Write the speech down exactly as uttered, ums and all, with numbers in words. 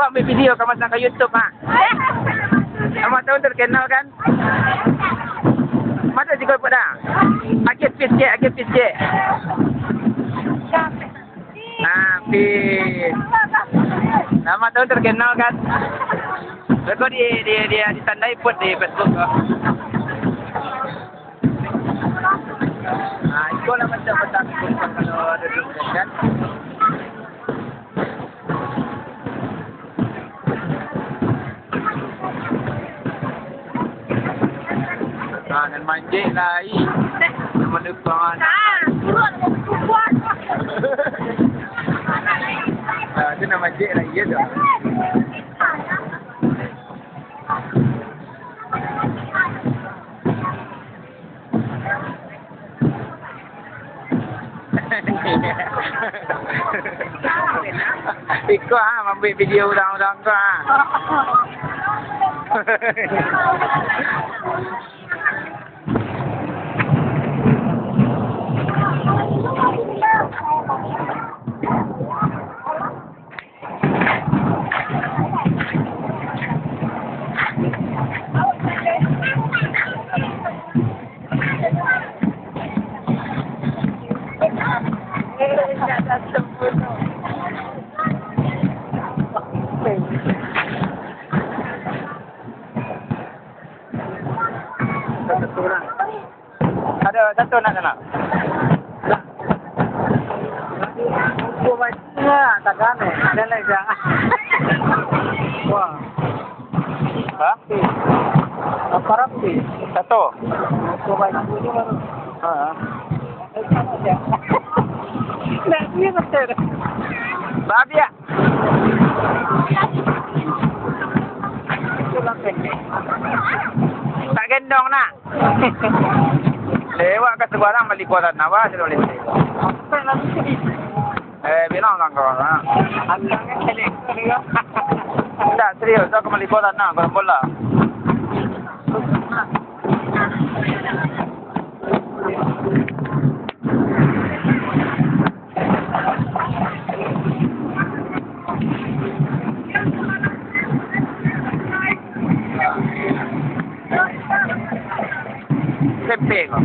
Ambil video ka masang ka YouTube, ha. Nama tahu terkenal kan? Mata si golput dah. Agak sikit, agak sikit. Nah, peace. Nama tahu terkenal kan? Beko di, di, di, ditandai put di Facebook ko. Nah, iko lah macam petang kalau ada duit kan. Ah, nan manjek lai. Nan malukang. Ah, tu nan manjek lai, iyo tu. Iko ha, mambuek video urang-urang ko ha. Ada satu nak sana. Buku baca tak kane, dan lain dah. Wah. Ha? Apa rapi? Satu. Buku baca tu baru. Ha. Nak ni betul. Babi ya? Tak gendong nak. Lewat ka subarang bali kuah tanah, bah, sudah boleh. Eh, bilang orang kau, ha. Ndak, serius, aku bali kuah tanah, kalau bola. Tempe ko.